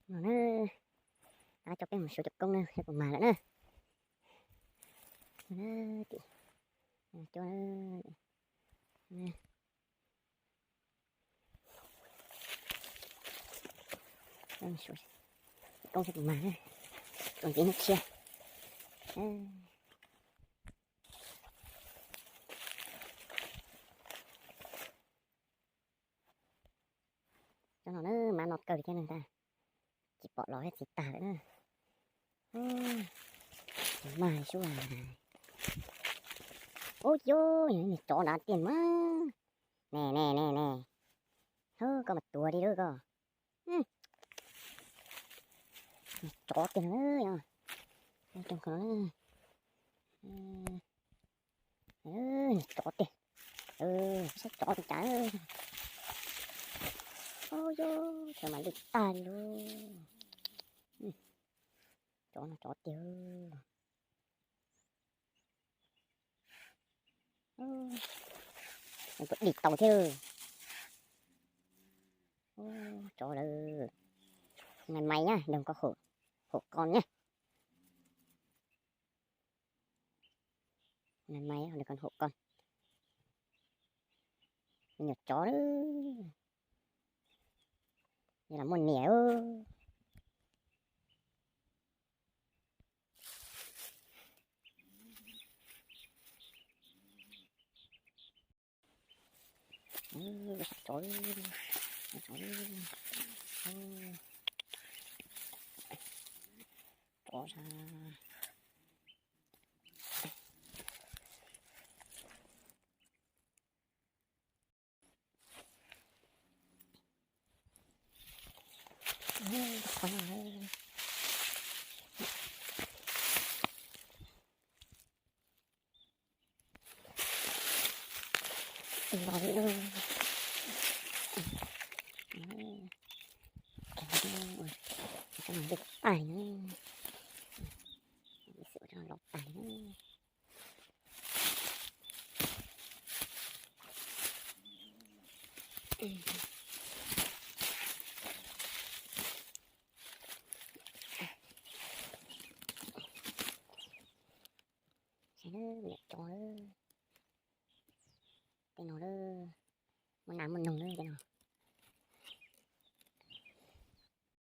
No na, coj peb mus suav cov koob na, yog kuv mag lawm na. Cua, koob yog kuv mag, txuas ntxiv hnub tshiab. Cov no na, mab no kawg li thiab ne ntag, tsis pom los thiab txiv tag lawm na. Mag li sub. Ub, yog niag tsov nrad tiag mas. Ne ne ne ne, koj mas tuag li lawm koj. Niag tsov tiag no, niag tsov tiag. Saib tsov tus cas. Ub, yog tsov mas lwj tag li lauj. Tsov no tsov tiag. Puas dim tau thiab. Tsov lawm. Nai mais nhá, đừng có hổ, hổ con nhé. Nai mais đừng có hổ con. Me nyuam tsov, yog los muaj niam. Tsov, tsov, tsov. Los li lauj. Los tais na. Xwm ua los tais na. Saib niam tsov.